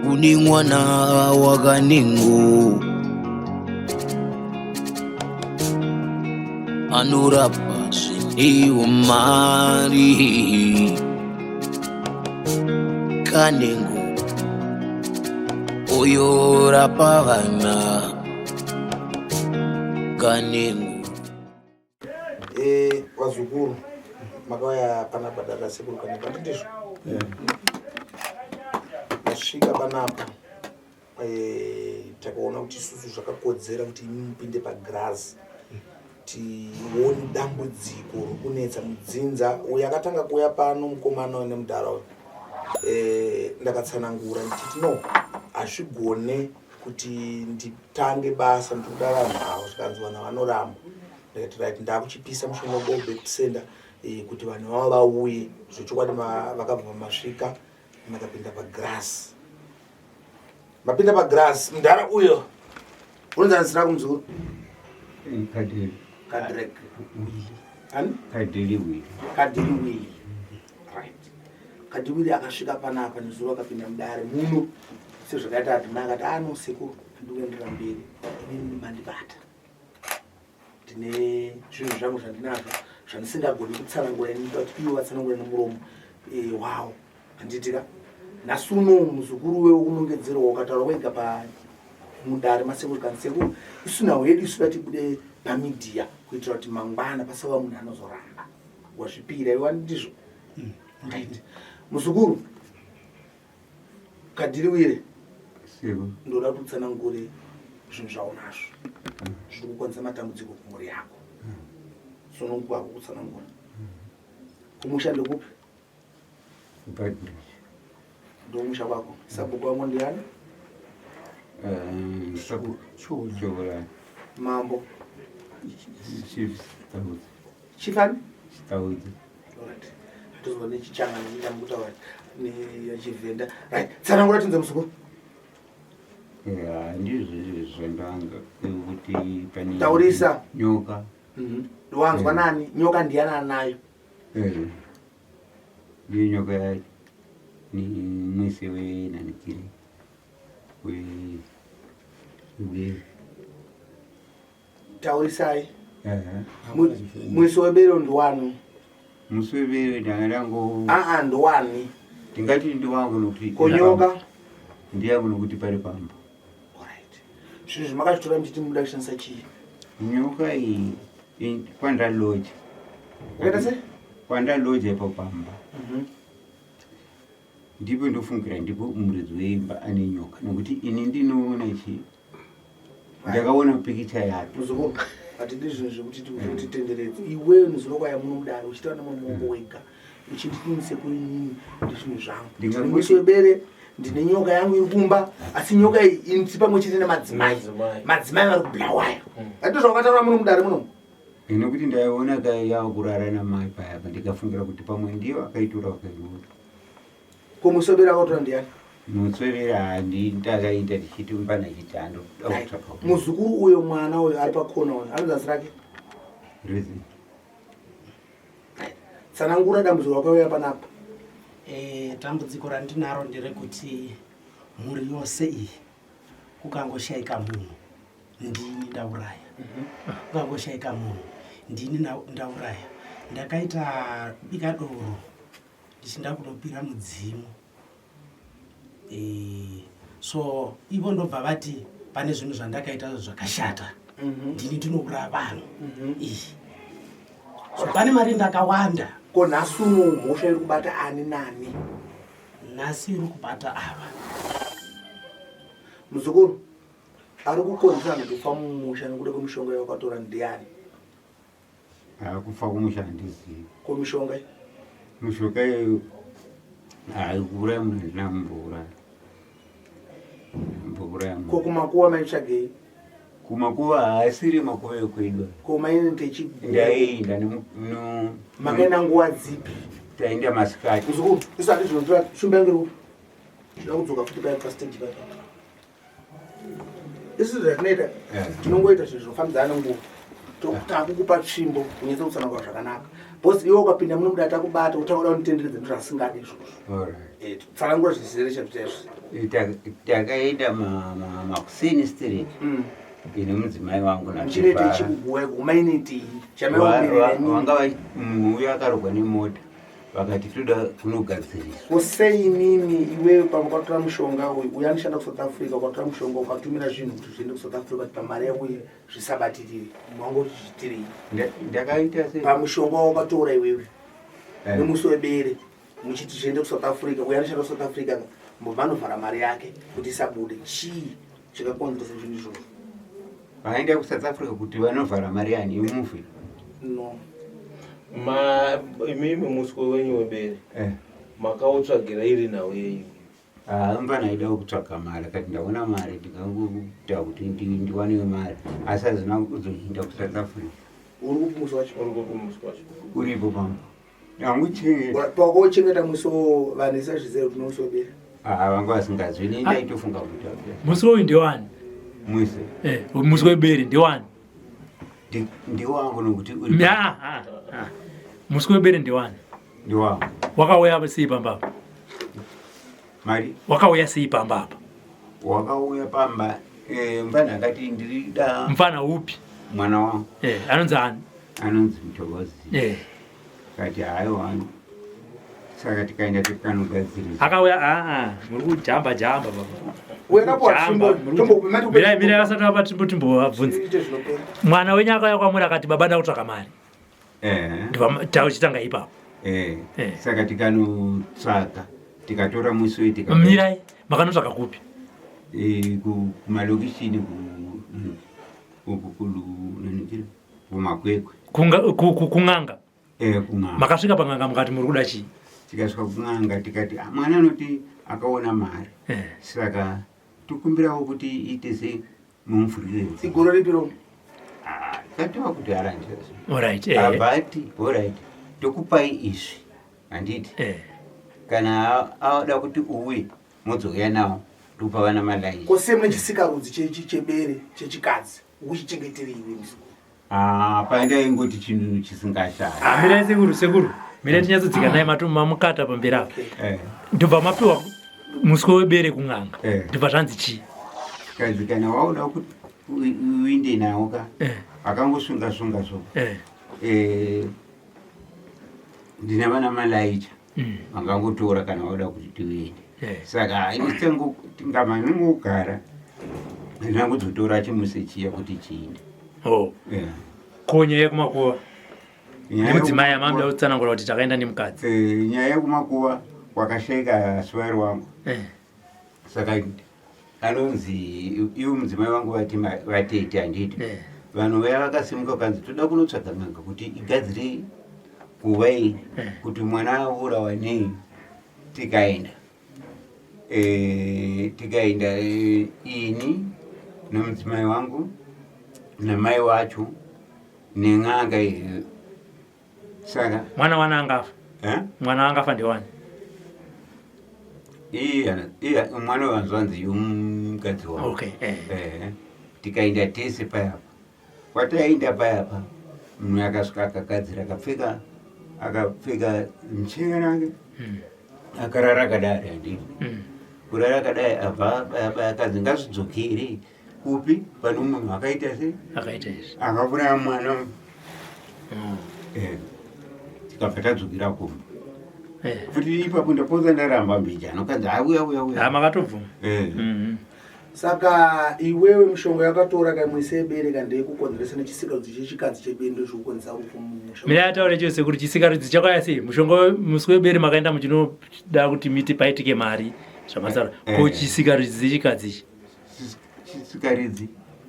Kune mwana wakanengo anorapa zvine umari kanengo oyorapa vana kanengo. Eh, vazukuru makauya panapa dada sekuru kanapa ndizvo masvika panapa eh, takaona kuti isusu zvakakodzera kuti imi mupinde pagirazi tione dambudziko riri kunetsa mudzinza uyo akatanga kuuya pano mukomana uyu nemudhara uyu eh, ndakatsanangura ndichiti no hazvigone kuti nditange basa ndikuda vanhu avo zvikanzi vanhu vanoramba ndikati right ndakuchipisa mushonga go back to sender eh, kuti vanhu vavo vauye zvechokwadi vakabva masvika makapinda pagrass mapinda pagrass mudhara uyo unonzi anzira kumuzukuru kadrek kadiri wili kadiri wili right kadiri wili akasvika panapa nezuro akapinda mudare muno sezvakaita adhina akati ano ah, sekuru andikuendera mberi inini mandibata ndine zvinhu zvangu zvandinazvo zvandisingagoni kutsanangura ini kuti ivo vatsanangura nemuromo eh, wawo handitika nhasi uno muzukuru we wokunongedzerwa ukataura wega pa mudare masekuru kana sekuru isu nhau yedu isu vatibude pamidhiya kuitira kuti mangwana pasava munhu anozoramba wazvipira iwa ndizvo mm. right muzukuru Kadiriwire, ndoda kuti utsanangure zvinhu zvaunazvo zviri kukwanisa matambudziko kumhuri yako. Sununguka kukutsanangura. Kumusha ndekupi? Ndomusha kwako. Sabhuku wangu ndiani? Eh, Mambo. Chief ani? Chitaudzi. Alright. Tozwa nechichanga nechamukutaura nechivhenda. Right. Tsanangura tinze muzukuru. Yeah, ndizvo zvandanga kuti pane taurisa nyoka. Mhm. Wanzwa nani? Nyoka ndiyani anayo? Eh. Ndiyo nyoka yacho. Ni mwese wenanikire. We we Taurisai. Musi webero ndiwani? Musi webero ndanga ndango. Ah ah ndiwani? Ndingati ndiwangu nokuti. Konyoka? Ndiyangu nokuti pari pamba. Alright. Zvinhu zvamakazvitora muchiti munoda kushandisa chii? Nyoka iyi kwandaloja. Wakaita sei? Kwandaloja ipo pamba. Mhm. Ndipo ndofungira ndipo muridzi weimba ane nyoka nokuti ini ndinoona chii? ndakaona pikicha yake muzukuru hatidi zvinhu zvekuti titenderedze iwewe muzukuru kwaya muno mudare uchitaura nemuromo wako wega uchinditi sekuru inini ndizvinhu zvangu ndine musi webere ndine nyoka yangu iri kumba asi nyoka iyi inti pamwe chete nemadzimai madzimai vari kubulawayo hatidi zvawakataura muno mudare muno nekuti ndaiona yava kurara namai paya ndikafungira kuti pamwe ndiyo akaitora vakaiona Ko muswebera akatora ndiani? Muswebera handitakaita tichiti pana chitando. Muzukuru uyo mwana uyo ari pakona uyo anonzi rake? Reason. Tsanangura dambudziko rakauya panapa. Eh, dambudziko randinaro nderekuti mhuri yose iyi kukangoshaika munhu ndini ndauraya kukangoshaika munhu ndini ndauraya ndakaita bika doro ndichinda kunopira mudzimu e, so ivo ndobva vati pane zvinhu zvandakaita zvakashata mhm. ndini ndinouraya vanhu mhm. iyi so pane mari ndakawanda ko nhasi uno mhosva iri kubata ani nani nhasi iri kubata ava muzukuru ari kukonzera vanhu kufa mumusha nekuda kwemishonga yawakatora ndiani Ah, kufa kumusha handizivi. Ko mishonga iyi? Mishonga iyoyo hayi kuuraya munhu handina kumbouraya. Mbouraya munhu. Ko kumakuva maitsvagei? Kumakuva haasiri makuva ekwedu. Ko maine techi? Ndaienda no. Makaenda nguva dzipi? Taenda masikati. Muzukuru, isu hatizvinotora shumba yangu iri kupi? Tinoda kudzoka futi paya pastage paya. Isu zvatinoita eh. tinongoita zvinhu zvinofambidzana nenguva. Takukupa tsvimbo kunyatsa kutsanangura zvakanaka. Because iwe ukapinda muno muda takubata utaura unitenderedza ndozvasingadi izvozvo. Eh, tsanangura zvizere chaizvo chaizvo. Eh, takaenda makuseni street mm. Ini mudzimai wangu nachivanga munhu uyo akarogwa nemota vakati toda kunogadzirisa. Ko sei inini iwewe pamwe ukatora mushonga uyu uyo anoshanda kusouth Africa ukatora mushonga ukatumira zvinhu kuti zviende kusouth Africa kuti pamari yako iyi zvisabatirire wangu zviitirei ndakaita sei pamushonga waukatora iwewe eh. nemusi webere muchiti zviende kusouth Africa uyo anoshanda kusouth Africa mbobva anovhara mari yake kuti isabude chii chikakonzeresa zvinhu izvozvo vaenda kusouth Africa kuti vanovhara mari yani yemufi no ma imimi muswe wenyu webere eh. makautsvagira iri nhau yenyu ah, mfana aida kutsvaga mari akati ndaona mari ndingangoita kuti ndiwanewo mari asi hazina kuzoinda kusouth Africa uri kupi musi wacho uri kupi musi wacho uripo pamba Anguchengeta. Pakuchengeta musi vanhu isazviziva kuti musi webere. Ah, vanga vasingazivi ini ndaitofunga kuti musi uyu ndiwani? Musi. Eh, musi webere ndiwani? Ndiwangu nokuti uri. Ah, ah, ah. Musi webere ndiwani? Ndiwangu. Wakauya sei pamba apa? Mari. Wakauya sei pamba apa? Wakauya pamba eh, mfana akati ndirida. Mfana upi? Mwana wangu. Eh, anonzi ani? Anonzi Mthokozi. Eh. Kati haiwa saka tikaenda tikanogadzirisa. Akauya aa muri kujamba jamba baba. Mira mira vasati vapa timbo timbovabvunza. Mwana wenyu akauya kwamuri akati baba ndakutsvaka mari. Eh. Ndibva tauchitanga ipapo. Eh. Eh. Saka tikanotsvaka tikatora musi wetika. Mirai makanotsvaka kupi? Eh, kumalokishini ku kumakwekwe. Kun'anga. Eh, kun'anga. Makasvika pan'anga mukati muri kuda chii? Tikasvika kun'anga tikati ah, mwana anoti akaona mari. Eh. Saka tokumbirawo kuti iite sei mumuvhurire nzira. Igoro ripi ro? Ah, tatova kudhara ndizvo. Alright, eh. Abati, alright. Tokupai izvi. Handiti? Eh. Kana ada kuti uwe modzouya nawo topa vana malai. Ko sei mune chisikarudzi chebere chechikadzi ukuchichengeterei iwe muzukuru? Ah, paenda ingoti chinhu chisingashaya. Ah, mirai sekuru, sekuru. Mirai tinyatsodzika naye matu mamukata pamberi apa. Eh. Ndobva mapiwa muswe webere kun'anga. Eh. Ndobva zvanzi chii? Kadzi kana wauda kuti uinde nawo ka. Eh. Akangosunga sunga so. Eh. Eh. Ndina vana malaicha. Vangangotora kana vauda kuti tiuende. Eh. Saka haini ngama inongogara. Handina kuzotora chimusi chiya kuti chiinde. Oh. Yeah. Ko nyaya yekumakuva nemudzimai amamuda kutsanangura kuti takaenda nemukadzi. Eh, nyaya yekumakuva kwakashaika suwari wangu. Eh. Saka anonzi ivo mudzimai vangu vati vatete handiti eh. vanhu vaya vakasimuka vakanzi toda kunotsvaga n'anga kuti igadzire guva iyi eh. kuti mwana aurawa nei tikaenda eh, tikaenda ini nomudzimai wangu namai wacho nen'anga iyo saka mwana wana angafa eh? mwana angafa ndewani iya iya mwana wehanzvanzi yomukadzi wangu okay, eh. Eh, tikaenda tese payapa kwataenda payapa munhu akasvika akagadzira akapfeka akapfeka mucheka rake akarara akadai handiti kurara akadai abva abaya baya akanzi ngazvidzokere kupi pane munhu akaita sei akaita izvi akavuraya mwana eh, tikabva tadzokera kumba eh. futi ipapo ndapotsa ndaramba mbijana ukanzi auya uya uya makatobvuma eh. Saka iwewe mushonga yakatora kaimwise yebereka ndeyekukonzeresa nechisikarudzi chechikadzi chebere ndozvikukonzesa rufu mumusha. Mira ataure chose kuti chisikarudzi chakauya sei mushonga musi webere makaenda muchinoda kuti miti paitike mari zvamasara ko chisikarudzi chechikadzi ichi Chisikarudzi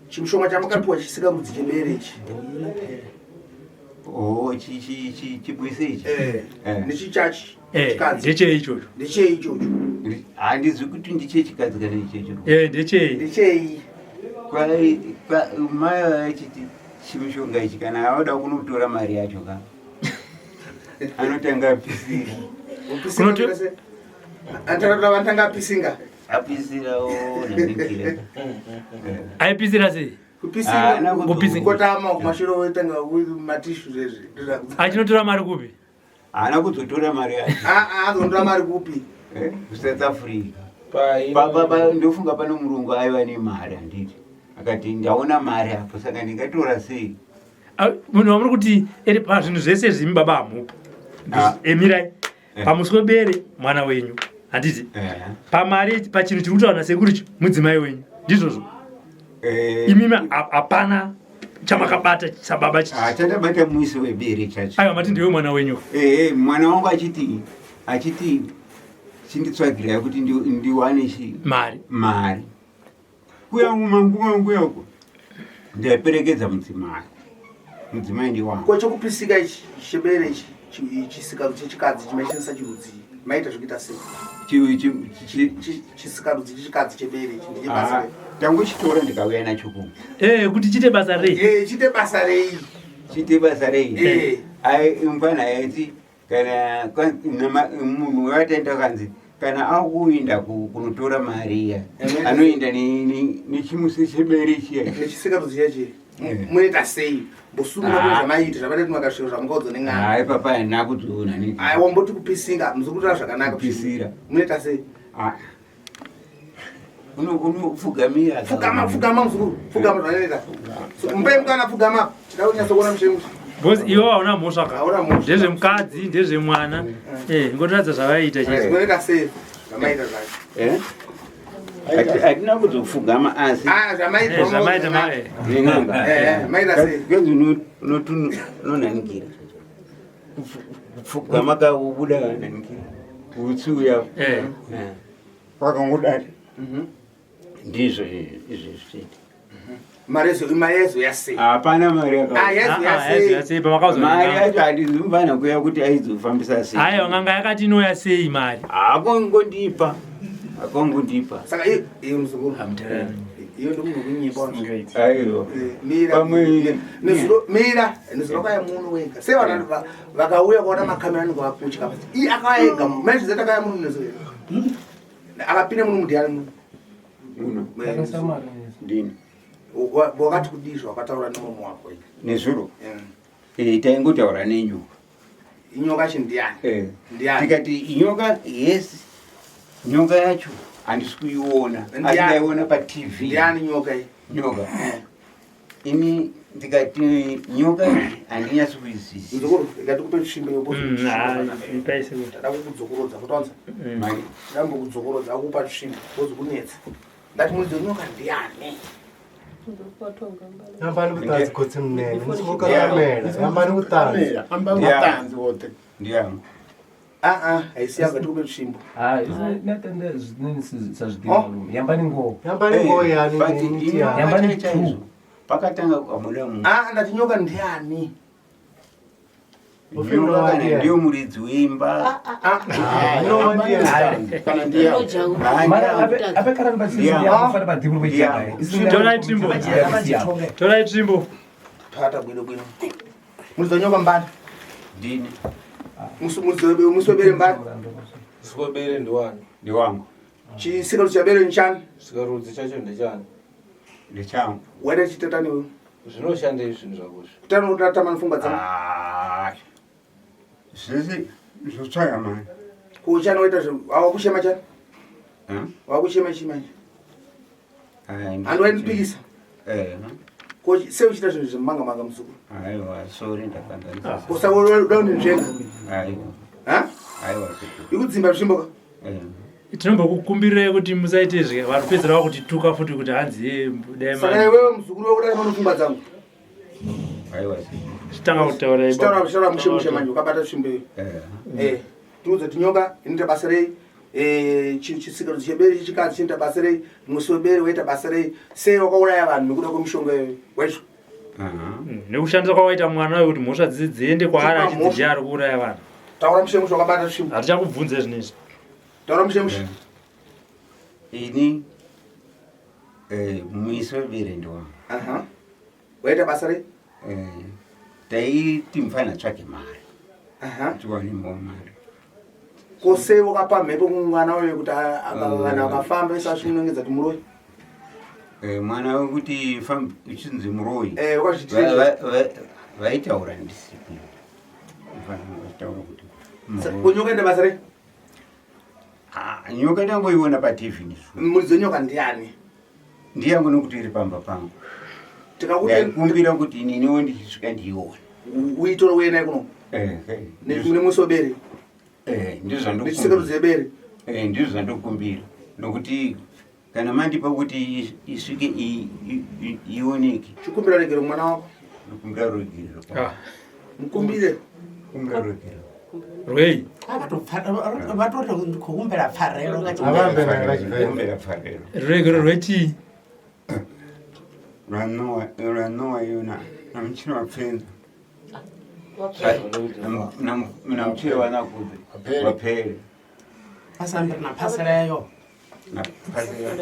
Chimushonga chamakapiwa chisikarudzi chebere ichi. Oh, chibwise ichi. Eh. Eh. Nechichachi. Eh, Chikadzi. ndechei ichocho? Ndechei ichocho? Handizivi kuti ndechechikadzi kana ndechechirume. Eh, ndechei? Ndechei? Kwai mai vachiti chimushonga ichi kana auda kunotora mari yacho ka. Anotanga apisira. Kunoto Anotanga apisinga. Apisira o nanikira. Aipisira sei? Haana Kupisi- Kutama kumashure woitanga matishu zvezvi. Achinotora mari kupi? Haana kuzotora mari yacho. Azonotora mari kupi? Eh, kuSouth Africa. Pai- Ndofunga pano murungu aiva nemari handiti, akati ndaona mari apo, saka ndingatora sei? Ah, munhu wamuri kuti ere pazvinhu zvese zvimi baba hamupo. Ah. Emirai Eh. pamuswe bere mwana wenyu handiti, Eh. pamari pachinhu chiri kutaura nasekuru ichi mudzimai wenyu, ndizvozvo? Eh, Imimi hapana chamakabata sababa ah, chandabata muisi webere chacho. Aiwa, mati ndiwe mwana wenyu. Eh, mwana wangu achiti chinditsvagirai kuti ndiwane chi mari. Mari kuya kumanguva nguyako ndaiperekedza mudzimai, mudzimai ndiwangu. Ko chokupisika ichi chebere ichi chisikaru chechikadzi chimaishandisa chirudzii? Maita zvekuita sei? Chisikarudzi chechikadzi chebere ichi ndechebasa Ah, rei? Tangochitora ndikauya nacho kumba. Eh, kuti chiite basa rei? Eh, chiite basa rei? Chiite basa rei? Eh. Ai, mufana yaiti kana munhu wataenda kanzi kana akuenda kunotora mari iya, anoenda nechimusi chebere chiya. Nechisikarudzi chechi Eh. munoita sei? Mbosununga Ah. kune zvamaiita zvamaita kuti makasvika zvamukaudzwa nen'anga. Hai papa, handina kudziona neti. Ai, wamboti kupisinga muzi kutora zvakanaka. Kupisira. Munoita sei? Ah. Unopfugamira. Pfugama, pfugama muzukuru, pfugama zvanoita. Mupei mukana, pfugama. Chida kunyatsokuona mushe mushe. Because iwe hauna mhosva ka. Hauna mhosva. Ndezvemukadzi, ndezvemwana. Eh, ngotoratidza zvavaiita chete. Munoita sei zvamaita zvacho? Eh? Hatina kuzopfugama asi Ah, zvamaita. Eh, zvamaita eh. Nen'anga. Eh, eh, maita sei? Kenzi unonanikira kupfugama kaubuda nanikira utsi uya. Eh. Wakangodari ndizvo izvezvi chete. Marezo, marezo yasei? Hapana mari. Ah, Ah, ah, yazo yasei pamakauzwa Mari nen'anga? yacho handizimufana kuya kuti aizofambisa sei. Aiwa, n'anga yakati inouya sei mari? Akongondipa, akongondipa. Saka iyo muzukuru, iyo ndomunhu wekunyepa wangu. Aiwa. Mira. Pamwe- Nezuro, mira, nezuro kaya muno wega. Sei vanhu vakauya kuona makamera anenge vakutya? Iye akauya ega. Maizviziva takauya muno nezuro. Akapinda muno mudhiyani muno. Uno Eh, ndini. Wakati kudii zvawakataura nemuromo wako iwe? Nezuro? Eh, taingotaura nenyoka. Inyoka chindiyani? Eh. Ndiani? Tikati inyoka, yes, nyoka yacho handisi kuiona asi Ndiani? ndaiona paTV. Ndiani nyoka iyi? Nyoka ini ndikati nyoka handinyatsi kuizwisisa. Muzukuru, ikatikupe tsvimbo yopozo. Ah, ipai sekuru. Tada kukudzokorodza kutonza. Mai- Ndambokudzokororodza akupa tsvimbo wozokunetsa. Ndati muridzi wenyoka ndiani? Yambani vhuṱanzi khotsi munene ni songo kakamela, yambani vhuṱanzi. Amba vhuṱanzi woṱhe. Ndiyangu. Ah ah, haisi yako, tikupe tsvimbo. Yambani ngoho. Yambani ngoho yani But niti inyoka yani. Yambani chaizvo, two. pakatanga kwamuda munhu. Ah, ndati nyoka ndiani? Nyoka kana ndiyo muridzi weimba. No ndiye. Kana ndiyangu. Mara ape karani Yeah. padhiburu. Yeah. Torai tsvimbo. Torai tsvimbo. Tata bwino bwino. Muridzi wenyoka mbani? Ndini. Musi webere mbani? Sikwebere ndiwani? Ndiwangu. Chisikalo chabere nchani? Sikarudzi chacho ndechani? Ndechangu. Waita chitatani wewe. Zvinoshandei zvinhu zvakozvo? Kutano kutatama nfungwa dzangu. Ah, zvese zvotsvaka mari. Kuchani waita zve wakuchema chani? Eh? Wakuchema chi manje? Ah, Handu waindipikisa. Eh, Ko sei uchiita zvinhu zvemanga manga muzukuru? aiwa, sorry, ndakanganisa. Kusa unenzvenga. Aiwa. Ha? Aiwa sekuru. Ikudzimba tsvimbo ka? Eh. Tinombokukumbirirai kuti musaite izvi, vanopedzera vakutituka futi kuti hanzi ye dai Saka mari. iwewe muzukuru wekutama nofungwa dzangu. Aiwa sekuru. Chitanga kutaura. Chitaura, chitaura mushe mushe manje ukabata tsvimbo iyo. Eh. Eh, tiudze kuti nyoka inoita basa rei? Eh, chisikalo chebere chechikadzi chinoita basa rei? Musi webere waita basa rei? Sei wakauraya vanhu nekuda kwemishonga iyoyo? Waizvo. Aha. Nekushandisa kwawaita mwana uyu kuti mhosva dzidzi dziende kwaari Chipa achidzi mhosva. ndiye ari kuuraya vanhu. Taura mushe mushe wakabata tsvimbo. Hatichakubvunze zvinezvi. Taura mushe mushe. Ini eh, muisi webere ndiwangu. Aha. Waita basa rei? Eh, taiti mufana tsvake mari. Aha. Tiwane mari. Ko sei wakapa mhepo kumwana uyo kuti vanhu vakafamba vese vachinongedza kuti muroyi? Eh, mwana wekuti uchinzi muroyi Eh, vaitaura ndisipo vachitaura kuti nyoka ine basa rei ah, nyoka ndangoiona patv muridzi wenyoka ndiani ndiyangu nokuti iri pamba pangu tikakumbira kuti ininiwo ndichisvika ndiione uitore uye naye kuno eh, nemusi webere ndizvo yebere ndizvo zvandokumbira nokuti kana mandipa kuti isvike ioneke chikumbira regero mwana wako ndokumbira ruregerero ah. mukumbire kumbira ruregerero rwei vatoti ndikukumbira pfarelo kumbira pfarelo ruregerero rwechii rwanowa yona namuchina wapfenza namuchire wanakudze wapere pasambiri napasirayo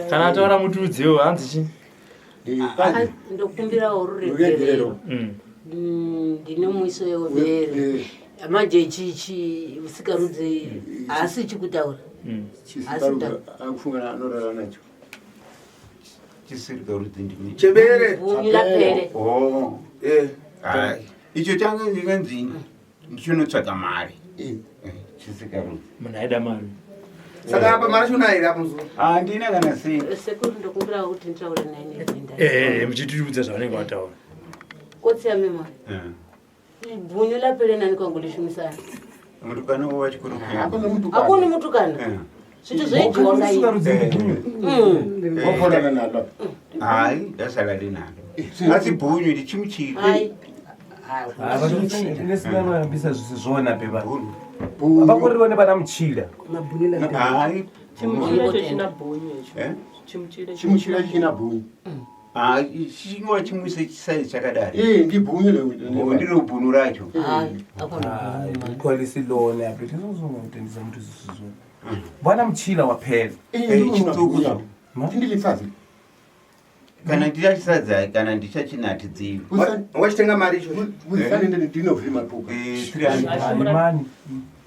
kana ataura mutiudzewo hanzi chi ndokumbirawo ruregerero mm. mm, ndine muiso yewebere eh. manje chichi usikarudzi haasi chikutaura mm. akufunga anorara nacho chisirikarudzi ndimi chebere lapere oh. eh. icho change ndinganzi ndichinotsvaga mari eh. Eh, chisikarudzi munhu aida mari saka apa mari chona here apa muzukuru handina kana sei sekuru ndokumbirawo kuti nditaure naye nevenda eh muchitiudza zvavanenge vataura kotsi yamema bvunyu lapere nani kwangu lishumisana mutukana wo vachikuru hakuni mutukana zvitu zvoidyiwa ngai wafanana nalo hayi ndasala rinalo asi bhunyu ndichimuchiri hai nesinanoambisa zvisi zvona beba vakuri vone vana muchila hayi Chimuchira icho china bhunyu icho. Eh? Chimuchira icho. Chimuchira china bhunyu. Chingwa chimwise chisaizi chakadari. Eh, ndibhunyu le. Ndiro bhunu racho. Ikhwalisilone apho tisozongotendisa mntu zisizona vana muchila waphela chitsuku ndilisazi kana ndichachisadza kana ndichachinatidzivi wachitenga mari ichocho ndinovhima puka Mani.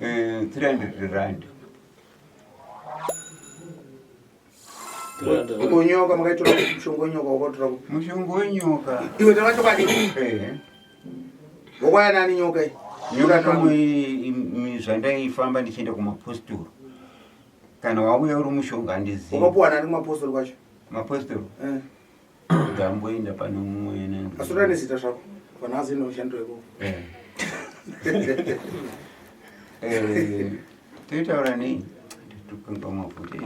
300 rand Nyoka makaitora mushonga wenyoka wakatora kupi? Mushonga wenyoka. Iwe taura chokwadi. Wakwaya nani nyoka iyi? Nyoka kamwe zvandaifamba ndichienda kumapostori. Kana wauya uri mushonga handizivi. Wakapuwa nani kumapostori kwacho? Mapostori? Eh. Ndamboenda pano mumwe. Asi uri nezita zvako. Vanhu vazoenda kushandiro ikoko. Eh. Eh, toitaura nei? Tukangamwa futi.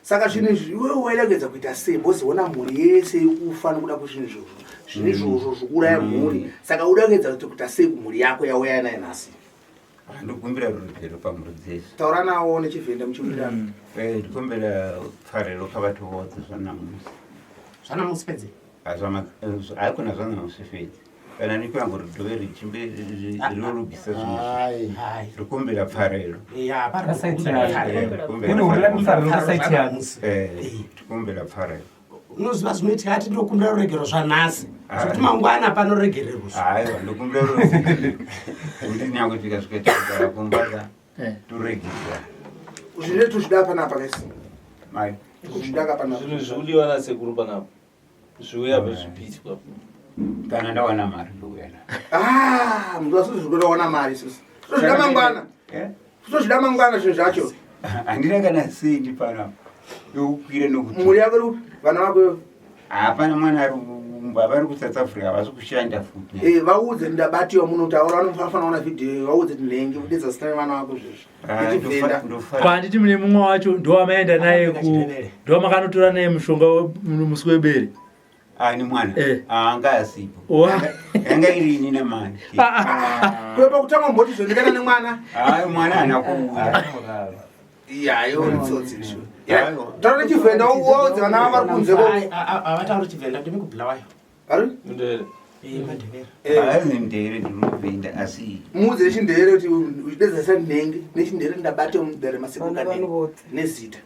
Saka zvinhu izvi iwewe wairegedza kuita sei because wona mhuri yese ikufa nekuda kwezvinhu izvozvo. Zvinhu izvozvo zvikuuraya mhuri. Saka uda kuedza kuita sei kumhuri yako yauya nayo nhasi? Ndokumbira ruregero pamhuri dzese. Taura nawo nechivhenda muchiwirirana. Eh, ndikumbira pfarelo kavathu votse zvanamusi. Zvanamusi fedze? Haikona zvanamusi fedze. Kana ndikuyangu ridove richimbe rirorugisa zvinhu. Ndikumbira pfarelo. Ya, pari Eh, ndikumbira pfarelo. Unoziva zvinoitika ati ndokumbira ruregero zvanhasi zvekuti mangwana panoregererwa. Aiwa, ndokumbira ruregero. Kuti nyangwe tikasvika tikagara kumba ka toregerera. Zvinhu tuzvida panapa guys. Mai. Kuzvida ka panapa. Zvinhu zvikudiwa nasekuru panapa. Zviuya pazvipitwa. Kana ndawana mari ndouya nayo. Ah, munhu asuzi zvikuda mari isusu. Tozvida mangwana. Eh? Tozvida mangwana zvinhu zvacho. Handina kana sendi panapa. Yokukwira nokuti. Mhuri yako iri kupi? Vana vako Hapana mwana ari kumba vari kuSouth Africa havasi kushanda futi. Eh, vaudze ndabatiwa munotaura vanofanira kuona vhidhiyo vaudze kuti nhengi kudedza zita nevana vako zvezvi. Ndichivhenda. Kwanditi mune mumwe wacho ndowamaenda naye ku ndowamakanotora naye mushonga musi webere. Ani mwana? Eh. Anga asipo. Wa. Yanga iri ini namai. Kuye pakutanga mboti zvondikana nemwana. Hayi mwana haana kuuya. Iyayo ritsotsi izvo. Taura nechivhenda uwaudze vana vavo vari kunze ko. Havatauri chivhenda ndimi kubulawayo. Ari? Ndere. Eh, mandevera. Hayi ndere ndinovhenda asi Muudze nechindere kuti uchidedza zita nhengi nechindere ndabate mudare masekuka nezita.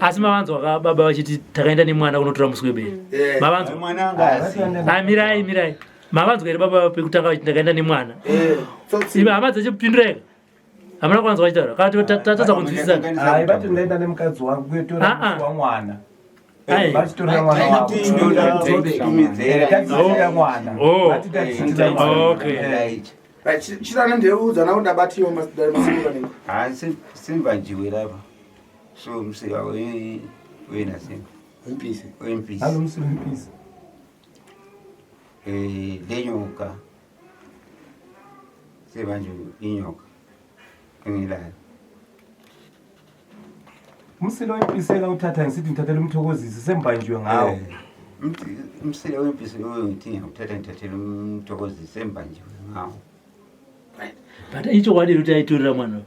Asi mavanzwa ka baba vachiti takaenda nemwana kunotora musi webere. Eh. Mavanzwa. Mwana anga asipo. Ah, mirai mirai. Mavanzwa here baba pekutanga vachiti ndakaenda nemwana. Eh, tsotsi. Imi hama dzachipindureka. Hamuna kuvanzwa vachitaura. Kana tatadza kunzwisisana. Hayi vati ndaenda nemukadzi wangu kuyotora Ah, ah. musi wamwana. Vachitorera mwana wavo. Tatichitira mwana. Oh. Vati tatichitira mwana. Okay. Chirana ndeudzana kuti ndabatiwa masekuru Kanengo. Hayi simba njiwe lapha. So umsika wena simba. Wempisi. Wempisi. Alo umsila wempisi. Eh lenyoka. Sebanje inyoka. Engilayo. Umsila wempisi engawuthatha ngisithi ngithathela umthokozisi sembanjiwe ngawo. Eh, Umsila wempisi loyo ngithi ngiyawuthatha ngithathela umthokozisi sembanjiwe ngawo. But ichokwadi kuti aitorera mwana.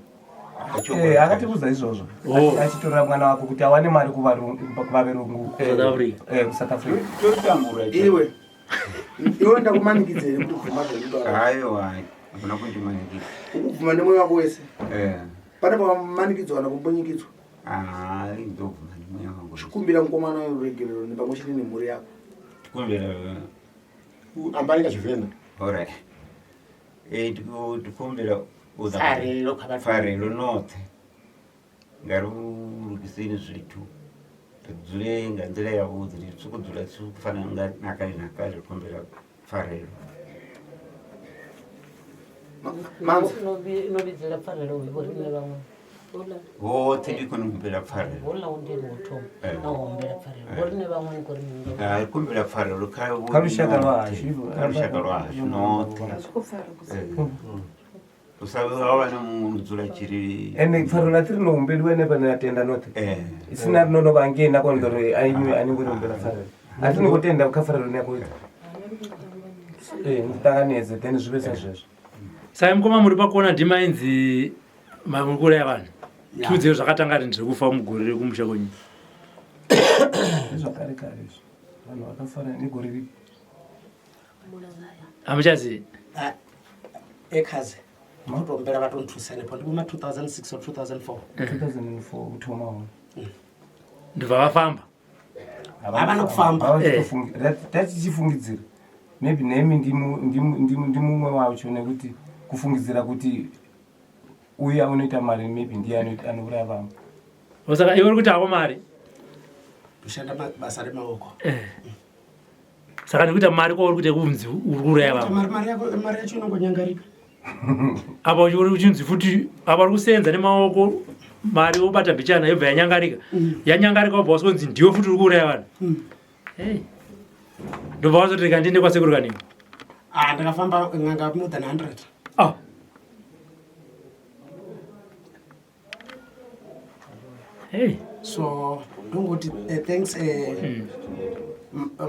Eh, akatiudza izvozvo. Oh. Achitorera mwana wako kuti awane mari kuvarungu. South Africa. Eh, kuSouth Africa. Totambura. Iwe. Iwe ndakumanikidzere kuti ubvuma zvekutaura. Haiwa, hakuna kundimanikidza. Ukubvuma nemwoyo wako wese. Eh. Pane pamanikidzwa kana kumbunyikidzwa. Hayi ndobvuma nemwoyo wangu. Chikumbira mukomana ruregerero nepamwe chete nemhuri yako. Tikumbira Ambani kachivenda. Alright. Eh tikumbira Pfarelo kha vhathu. Pfarelo noṱhe. Nga ri lugiseni zwithu. Ri dzule nga nḓila yavhuḓi, ri soko dzula tshi fana nga na kale na kale ri kumbela pfarelo. No vhidzela pfarelo vho riṋe vhaṅwe. Vhoṱhe ndi khou humbela pfarelo. Houḽa ndi ene wo thoma Eh. na u humbela pfarelo. Vho riṋe vhaṅwe ni khou ri mini? Hai kumbela pfarelo kha Kha lushaka lwa hashu. Kha lushaka lwa hashu noṱhe. Eh. U sa vhe wa vha na muṅwe no dzula tshiri Ende pfarelo a thi ri no humbeliwa ene vhane a tenda noṱhe. Eh. Isina ri no no vha ngei na kona uri a iṅwe a ni ngo ri humbela pfarelo. A thi ni khou tenda kha pfarelo ni a khou ita. Eh, ni ṱanganedze then zwi vhe sa zwezwo. Saka mukoma muri pakona ndima inzi muri kuuraya vanhu. Ya. Tiudzei zvakatanga rini zvekufa mugore rekumusha kwenyu. Zvakare kare izvi. Vanhu vakafara negore ripi? Hamuchazivi. Ekhazi ndikutombela vatonthusa henefho ndi vhoma 2006 or 2004. 2004 uthoma hone. Ndobva vafamba. Havana kufamba. Tatichifungidzira maybe nemi ndimumwe wacho nekuti kufungidzira kuti uya unoita mari maybe ndiye anouraya vamwe. Saka iwe uri kuti hako mari. Ndoshanda basa remaoko. Eh. Saka ndikuita mari kwauri kuti kunzi uri kuuraya vamwe. Mari mari yako mari yacho inongonyangarika. Apa uri uchinzi futi apa uri kusenza nemaoko mari wobata mbichana yobva yanyangarika. Yanyangarika wobva wasonzi ndiwe futi uri kuuraya vanhu. Hey. Ndobva wazoti rega ndiende kwasekuru Kanengo. Ah, ndakafamba n'anga more than 100. Ah. Hey. So ndongoti thanks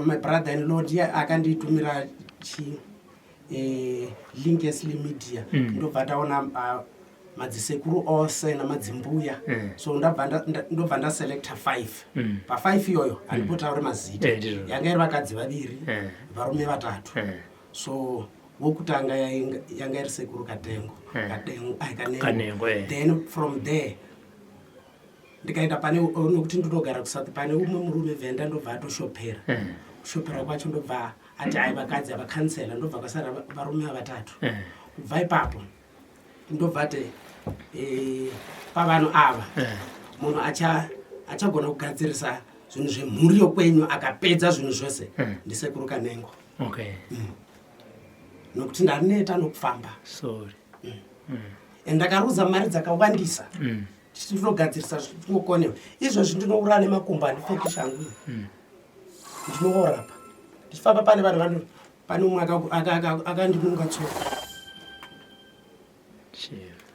my brother in law ndiye akanditumira chi link yeSlim Media. Ndobva ndaona madzisekuru ose namadzimbuya. So ndabva ndobva ndaselecta 5. Pa5 iyoyo handipotauri mazita. Ndizvo. Yanga iri vakadzi vaviri, varume vatatu. So wokutanga yanga iri sekuru Katengo. Kadengo, ai Kanengo. Kanengo, eh. Then from there ndikaenda pane nokuti ndinogara kuSouth pane umwe murume vhenda ndobva atoshopera. Kushopera kwacho ndobva ati ai vakadzi avakansela ndobva kwasara varume vatatu. Kubva ipapo ndobva ati pavanhu ava munhu achagona kugadzirisa zvinhu zvemhuri yokwenyu akapedza zvinhu zvose ndisekuru Kanengo. Okay. Nokuti ndaneta nokufamba. Sorry. And ndakaruza mari dzakawandisa. Ndinogadzirisa zvingokonewa. Izvozvi ndinouraya nemakumbo handipfeki shangu. Ndinoorapa. Ndichifamba pane vanhu vano pane umwe akandinunga tsoka.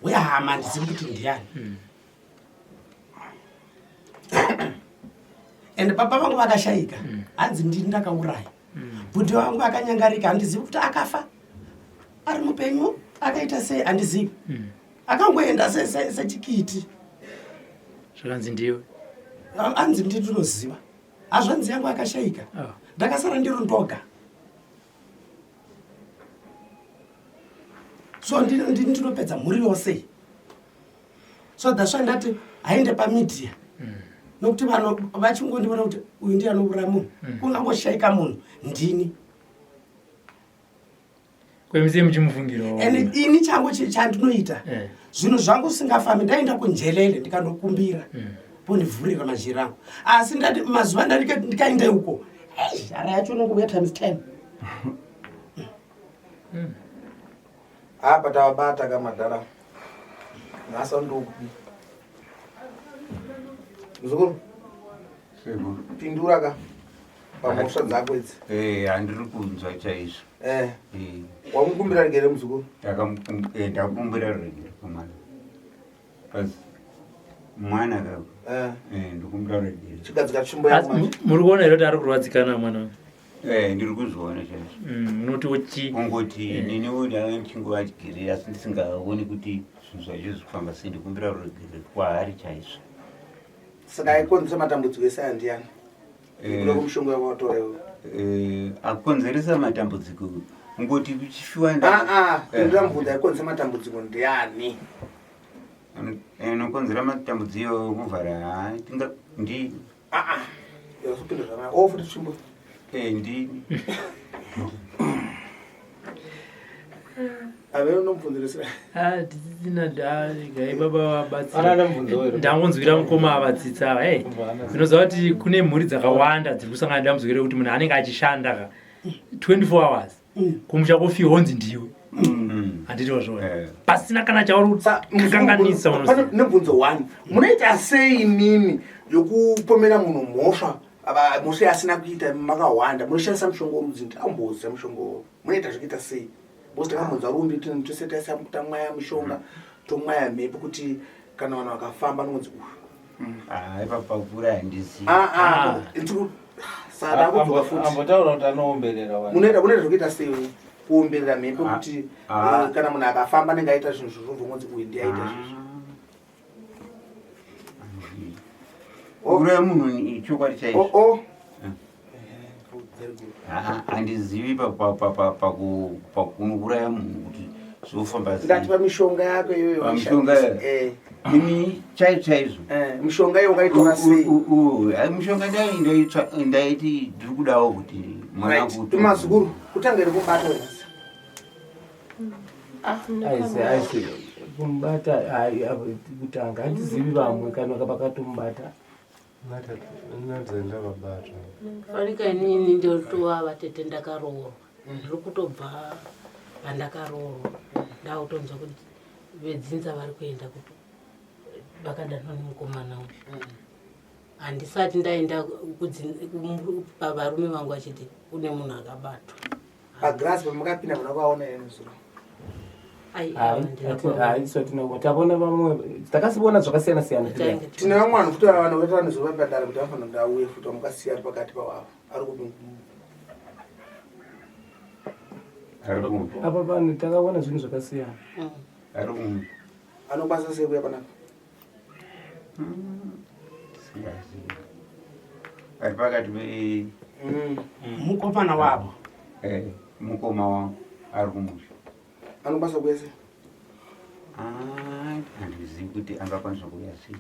Wehama handizivi kuti ndiani. And baba vangu vakashayika. Hanzi ndini ndakauraya. Bhudhi vangu akanyangarika handizivi kuti akafa. Ari mupenyu akaita sei handizivi. Akangoenda sechikiti. Zvakanzi ndiwe. Hanzi ndini ndinoziva. Hazvanzi yangu akashayika. Ndakasara ndiri ndoga. So ndini ndinopedza mhuri yose. So that's why ndati haende pamedia. Nokuti vanhu vachingondiona kuti uyu ndiye anouraya munhu. Kungangoshayika munhu ndini. Kwemusiye muchimufungirawo. And ini changu chandinoita zvinhu zvangu zvisingafambi ndaenda kunjelele ndikanokumbira. Vondivhurira mazhira angu. Asi ndati mazuva ndikaenda uko. Hey, hara yacho inongouya times 10. Apa tavabata kamadhara. Nhasi ndokupi. Muzukuru. Pindura ka. Pamhosva dzako idzi. Eh, handiri kunzwa chaizvo. Eh. Wamukumbira regere muzukuru? Ndakumbira regere pamwana. Basi mwana ka. Eh. Eh, ndikumbira regere. Chigadzika tsvimbo yako manje. Muri kuona here kuti ari kurwadzikana mwana? Eh, ndiri kuzviona chaizvo. Munoti uchi kungoti niniwo ndanga ndichingovadyirira asi ndisingaoni kuti zvinhu zvacho zviri kufamba sei ndikumbira ruregerero kwaari chaizvo. Saka aikonzeresa matambudziko ese aya ndiani? Nekuda kwemishonga yawakatora iwe. Eh, akonzeresa matambudziko kungoti kuchifiwa Ah ah, pindura mubvunzo aikonzeresa matambudziko ndiani? Anokonzera matambudziko kuvhara haa tinga ndi Ah ah. Yakupindura zvakanaka. Oh futi tsvimbo. Eh, ndini. Ave unomubvunzirisira. Ah, tisina gai baba Ana ane mubvunzo vabatsira here? ndangonzwira mukoma avatsitsa ava hey unoziva kuti kune mhuri dzakawanda dziri kusangana nedambudziko rekuti munhu anenge achishanda ka 24 hours kumusha kofiwa onzi ndiwe handiti wazviona pasina kana chauri kukanganisa unoziva Pane nemubvunzo one. Munoita sei imimi yokupomera munhu mhosva mhosva yaasina kuita makawanda munoshandisa mushonga worudzi ndamboziva mushonga uwo munoita zvekuita sei because takambonzwa rumbi tose taisa tamwaya mishonga tomwaya mhepo kuti kana vanhu vakafamba anonzi uyu Ah, ipapo pakura handizivi. Ah, ah, saka ndakudzoka futi Ambotaura kuti anoomberera vanhu. munoita munoita zvekuita sei kuomberera mhepo kuti ah. kana munhu akafamba anenge aita zvinhu zvozvobva ngonzi uyu ndiye aita zvezvo Kuuraya munhu ni chokwadi chaizvo. Oh, oh. Ah, handizivi pakuuraya munhu kuti zvofamba sei. Ndati pamishonga yako iyoyo Pamishonga waishandisa. Eh. Ini chaizvo chaizvo. Eh, mishonga iyo wakaitora sei? Mishonga ndaiti ndiri kudawo kuti mwana Right. wangu Mazukuru, kutanga iri kubata nhasi. Aisi aisi kumubata hai, kutanga handizivi vamwe kana vakatomubata. Nadzenda vabatwa. Fanika inini ndotova vatete ndakaroorwa. Ndiri kutobva pandakaroorwa. Ndakutonzwa kuti vedzinza vari kuenda kuti vakadanwa nemukomana uyu. Handisati ndaenda pavarume vangu vachiti kune munhu akabatwa. Pagirasi pamakapinda muna kuvaona here muzukuru? Ai, Hai, hai, so tavona vamwe takasivona zvakasiyana siyana. Tine vamwe vanhu futi vanhu vati vanhu zuva padare kuti vafanira kuti auye futi vamukasiya ari pakati pawavo. Ari kupi? Apa vanhu takaona zvinhu zvakasiyana. Anokwanisa sei kuuya panapa? Singazivi. Ari pakati pe Mukomana wavo. Eh, mukoma wangu ari kumusha. Anokwanisa kuuya sei? Ah, handizivi kuti angakwanisa kuuya sei.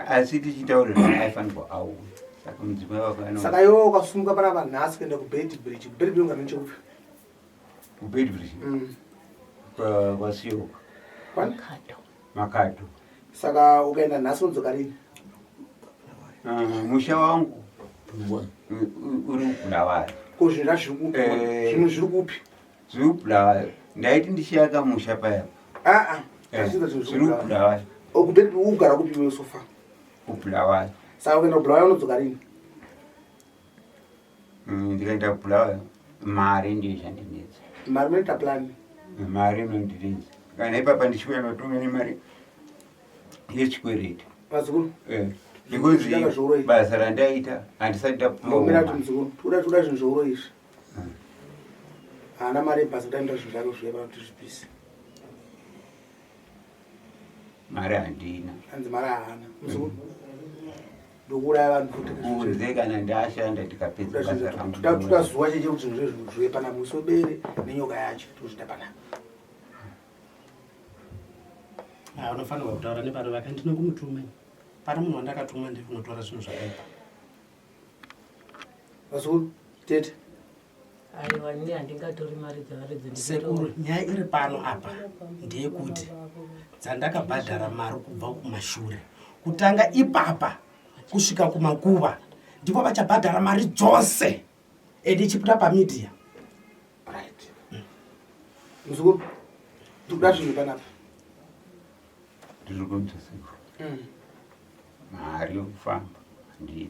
Asi tichitaurirana aifanirwa auye. Saka mudzimai wake ano Saka iwe ukasumuka panapa nhasi kuenda kuBeitbridge, kuBeitbridge ungano chekupi? kuBeitbridge kwaSiyoka. Kwani? Makato. Saka ukaenda nhasi unodzoka rini? Ah, musha wangu uri kuBulawayo. Ko zvinhu zvacho zviri kupi? Zvinhu zviri kupi? Zviri kuBulawayo. Ndaiti ndichiyaka musha paya. Ah ah. Eh, Azvizi zvinhu zviri kuBulawayo. KuBeitbridge ugara kupi iwe sofa? KuBulawayo. Saka ukaenda kuBulawayo unodzoka rini? Ndikaenda kuBulawayo mari ndiyo ichandinetsa. Mari munoita plan. Mari inondinetsa. Kana ipapa ndichiuya ndatonga nemari yechikwereti. Vazukuru. Eh, because Zvitanga zvouroi. basa randaita handisati ndapuwa Mbomira kuti mari. muzukuru. Toda toda zvinhu zvouroi izvi. Haana mari yebhasi kuti anoita zvinhu zvake zviye pano kuti zvipise. Mari handina. Hanzi mari haana. Muzukuru. Ndokuuraya vanhu futi. Kunze kana ndashanda ndikapedza basa rangu. Toda zuva cheche kuti zvinhu zvezvo zvive panapa. Musi webere nenyoka yacho tozvida panapa. Ah, unofanirwa kutaura nepano vake ndine kumutuma. Pane munhu wandakatuma ndiri kunotora zvinhu zvakaipa. Vazukuru, tete. Aiwa, ini handingatori mari dzevaridzi. Sekuru, nyaya iri pano apa ndeyekuti dzandakabhadhara mari kubva kumashure kutanga ipapa kusvika kumakuva, ndipo vachabhadhara mari dzose ende ichibuda pamedia. Right, muzukuru, ndikuda zvinhu panapa. Ndiri kunzwa, sekuru. Mari yokufamba handii.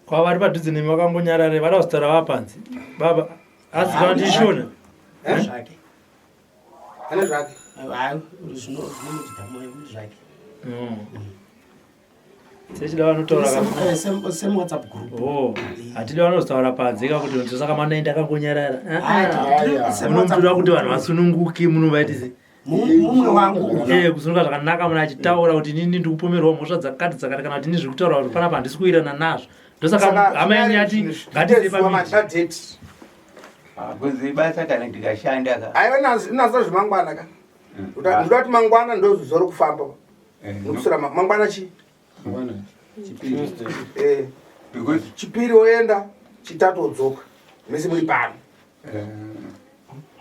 Kwavari padhuze nemi vakangonyarare, vada kuzitaura vapanzi baba, asi kana tichishona. Zvake. Ane zvake. Hayi, zvinomudya moyo zvake. Sechida vanotaura. Same WhatsApp group. Oh, hatidi vanozotaura panze kakuti ndosaka manoenda akangonyarara. Ah, Munomutoda kuti vanhu vasununguke, munovaitise Mumwe wangu. Kusununguka zvakanaka, munhu achitaura kuti inini ndikupomerwa mhosva dzakati dzakati, kana kuti ini zviri kutaura kuti panapa handisi kuwirana nazvo, ndosaka hama yenyu yati ngatiise pamedia. Date. Kunzi basa kana ndikashanda ka. Aiwa, nazo zvemangwana ka. Ndoda kuti mangwana ndozuva rokufamba. Nokusura mangwana chi Because Chipiri woenda, Chitatu wodzoka, mese muri pano.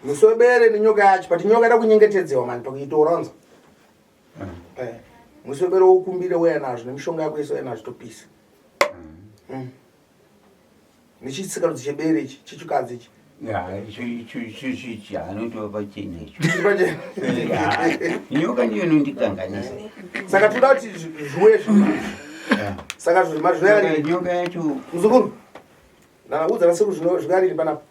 Musi webere nenyoka yacho, but nyoka ida kunyengetedzewa mani pakuitora unza. Musi webere wokumbire, uya nazvo nemishonga yako yese, uya nazvo, topisa. Nechitsikarudzi chebere ichi chechikadzi ichi. Ya, icho icho icho ichi anotova pachena icho. Chiri pachena. Nyoka ndiyo inondikanganisa. Saka toda kuti zviuye zvinhu izvi. Saka Saka zvinhu nyoka yacho. Muzukuru, ndanaudza nasekuru, zvingariri panapa.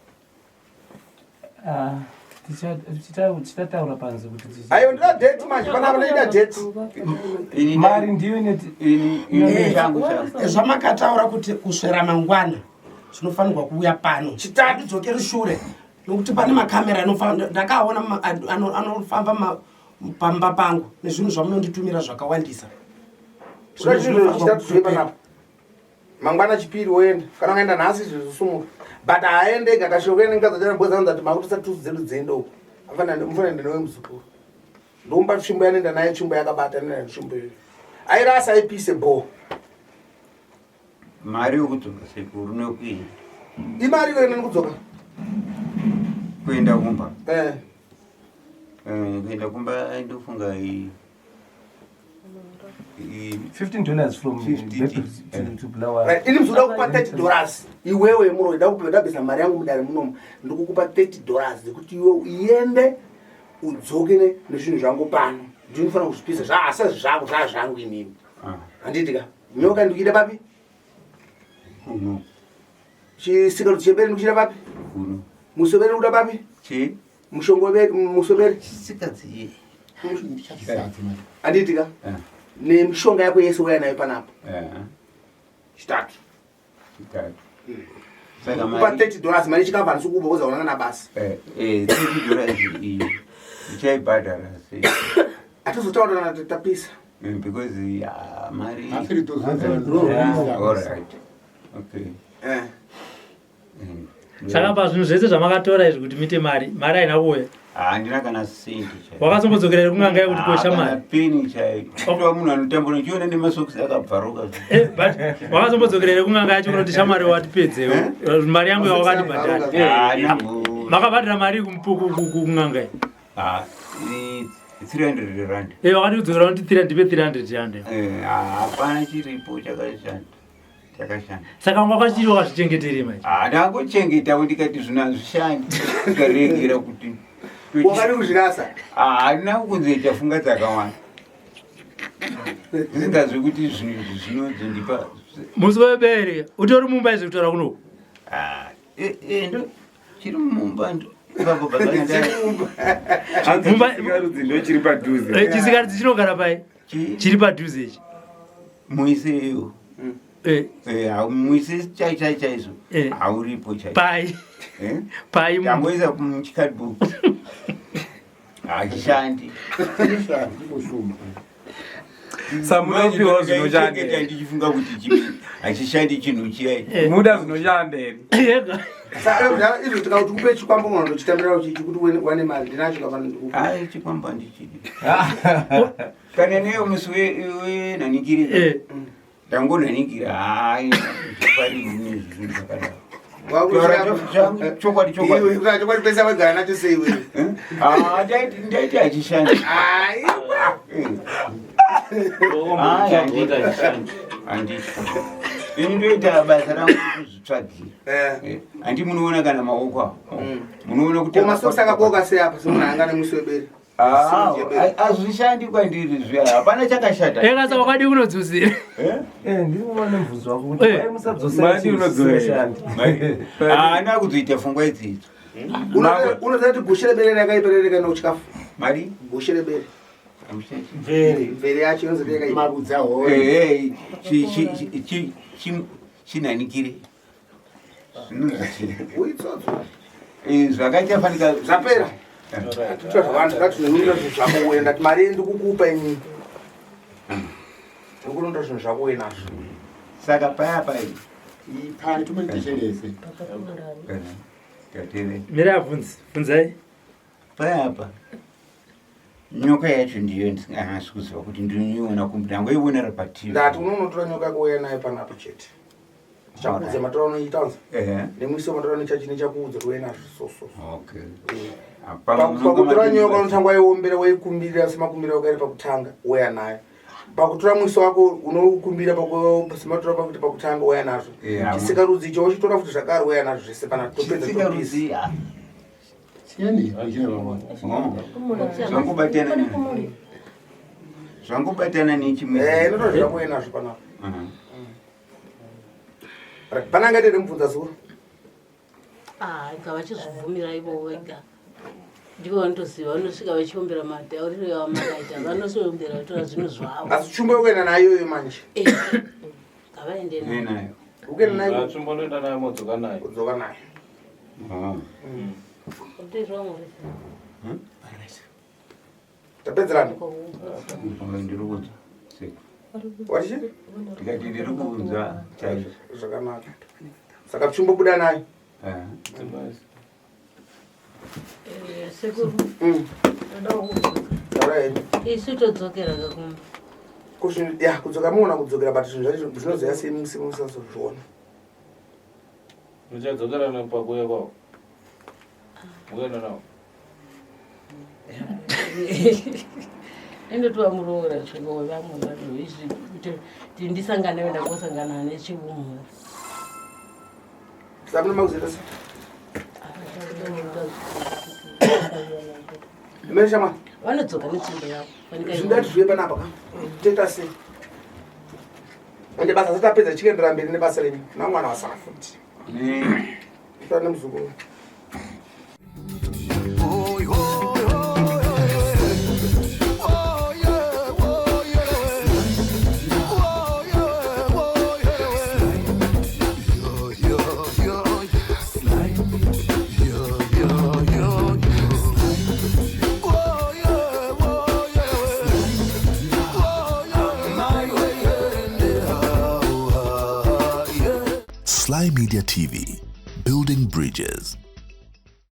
Tichataura panze kuti Aiwa, ndoda date manje panapa, ndoida date. Mari ndiyo ineti. Ini changu changu. Zvamakataura kuti kuswera mangwana zvinofanirwa kuuya pano. Chitatu. Dzokeri shure nokuti pane makamera ndakaona anofamba pamba pangu nezvinhu zvamunonditumira zvakawandisa. Toda zvinhu Chitatu zviuye panapa mangwana Chipiri woenda, kana ukaenda nhasi zvizosumuka, but haaende ega. Kashoko ene mukadzi achanabweza ati makuti satusu dzedu dziende uko, mufanira ende newe muzukuru. Ndomupa tsvimbo yanoenda nayo, tsvimbo yakabata, anoenda netsvimbo iyoyo, airasa aipise bho. Mari yokudzoka, sekuru, nekuenda. Imari kuenda nekudzoka. Kuenda kumba. Eh. Kuenda kumba ndofunga $15 from 50. Beitbridge to Bulawayo. Right, ini mzuda kupa $30 iwewe muro ida kupa, ndabvisa mari yangu mudare munomu, ndikukupa $30 dzekuti iwe uende udzoke nezvinhu zvangu pano. Ndinofanira kuzvipisa zvaasa zvako, zvaa zvangu inini. Handiti ka nyoka ndikuida papi? Kuno. Chisikalo chebere ndikuchida papi? Kuno. Musobere ndikuda papi? Chi Mushongo webere, musobere. Chisikadzi. Handiti ka nemishonga yako yese uya nayo panapa. Chitatu. Chitatu. Saka Kupa mari $30, mari chikabva handisi kukupa kuzaonana nabasa. $30 iyi ichaibhadhara sei? Hatizotaurana, tapisa. Because ah, mari. Asiri tozoza. All right, okay. Saka pazvinhu zvese zvamakatora izvi kuti muite mari, mari haina kuuya? Handina kana senti chaiyo. Wakazombodzokera here kun'anga yekuti kosha mari? Peni chaiyo. Kutova munhu anotambura, uchiona nemasokisi akabvaruka. But wakazombodzokera here kun'anga yacho kunoti shamwari, watipedzewo mari yangu yawakatibhadhara? Haana. Makabhadhara mari kun'anga iyi? Ah, 300 rand. Wakati kudzokera kuti 3 ndipe 300 rand. Hapana chiripo chakashanda, chakashanda. Saka wanga wakachiri wakazvichengeteri manje? Ndangochengetawo, ndikati zvinhu hazvishandi, ndikaregera kuti. Wakadi kuzvirasa? Handina kunzoita funga dzakawanda, ndisingazwi kuti zvinhu izvi zvinozondipa. Musi webere utori mumba izvi kutaura kunoku? Ah, ndo chiri mumba, ndo ipapo. Chisikadzi ndo chiri padhuze. Chisikadzi chinogara pai chiri padhuze ichi? Muiseyo. Muise chai chai chaizvo hauripo chai. Pai pai? Tangoisa muchicardbook, hachishandi. Samunopiwa zvinoshanda. Ndichifunga kuti hachishandi chinhu chiya. Muda zvinoshanda here? Saka izvo tikauti kupe chikwambo, unochitambira uchichi kuti wane mari, ndinacho kapano, ndikupa. Ai, chikwambo handichidi kana neyo musi wenanikiri ndangonanikira. Hai, pari zvinhu zvakadaro. Chokwadi chokwadi. Chokwadi pesa wagara nacho sei iwe? Ah, ndaiti hachishandi. Handiti. Ini ndoita basa rangu kuzvitsvagira. Handi munoona kana maoko awo. Munoona kuti Masoksi akaboka sei apa semunhu anga nemusi webere. Ah, hazvishandi kwandiri zviya hapana chakashata. Ekasa wakadi kunodzosera. Ndiri kuva nemubvunzo wako kuti wai musadzosera Madi chinhu unodzorera. chisingashandi. Haana kuzoita pfungwa idzidzo. Unoziva kuti gushe rebere rakaipa rereka nochikafu. Mari? Gushe rebere. Mvere. Mvere yacho inonzi yakaipa. Marudza Eh, chinanikire. Uitsotso. Zvakaita fanika Zvapera. Titoa zvakawanda ngatizonoita zvinhu zvako uye ndati mari ndikukupa inini. Ndikunoita zvinhu zvako uye nazvo. Saka paya paya. Ipani tumendichelese. Tatere. Mira abvunzi, bvunzai. Paya apa. Nyoka yacho ndiyo ndisinganyatsi kuziva kuti ndinoiona kumbi ndangoionera paTV. Ndati unonotora nyoka yako uye nayo panapa chete. Ndichakuudza matora unoita unza. Nemusi wamatora unoita chine chakuudza kuti uye nazvo so so. Okay. Pakutora nyoka unotanga waiombera waikumbirira semakumbiro ako ari pakutanga wouya nayo. Pakutora musi wako unoukumbira sematora pakuti pakutanga wouya nazvo. Yeah. Chisikarudzi icho wochitora futi zvakare wouya nazvo zvese pana topedza Chisikarudzi, ah. Zvangobatana zvangobatana nechimwe. Eh, inotora zvako uye nazvo panapa. Right, Pana angaite remubvunza zuva. Ah, inga vachizvibvumira ivo vega ndivo vanotoziva vanosvika vachiombera matauriro avamakaita vanosiombera vatora zvinhu zvavo. Asi tsvimbo yokuenda nayo iyoyo manje. Ngavaende nayo. Ukuenda nayo. Tsvimbo ndoenda nayo modzoka nayo. Kudzoka nayo. Tapedzerana. Ndiri kunzwa. Wati Ndikati ndiri kunzwa chaizvo. Zvakanaka. Saka tsvimbo buda nayo. Sekuru, Taura henyu. isu todzokera kakumba. Ya, kudzoka muona kudzokera but zvinhu zvacho zvinozoya sei musi musazozviona. Muchadzokera nepakuya kwavo. Mukuenda navo. Endotova muroora svika wevamwe vanhu izvi kuti ndisangane wenda kosangana nechiumhu. Saka mune makuzoita sei? Mene shamwari. Vanodzoka netsvimbo yavo. Zvinoda kuti zviuye panapa ka. Toita sei? Ende basa satapedza chiendera mberi nebasa renyu. Namwana wasara futi. Tora nemuzukuru. Sly Media TV, building bridges.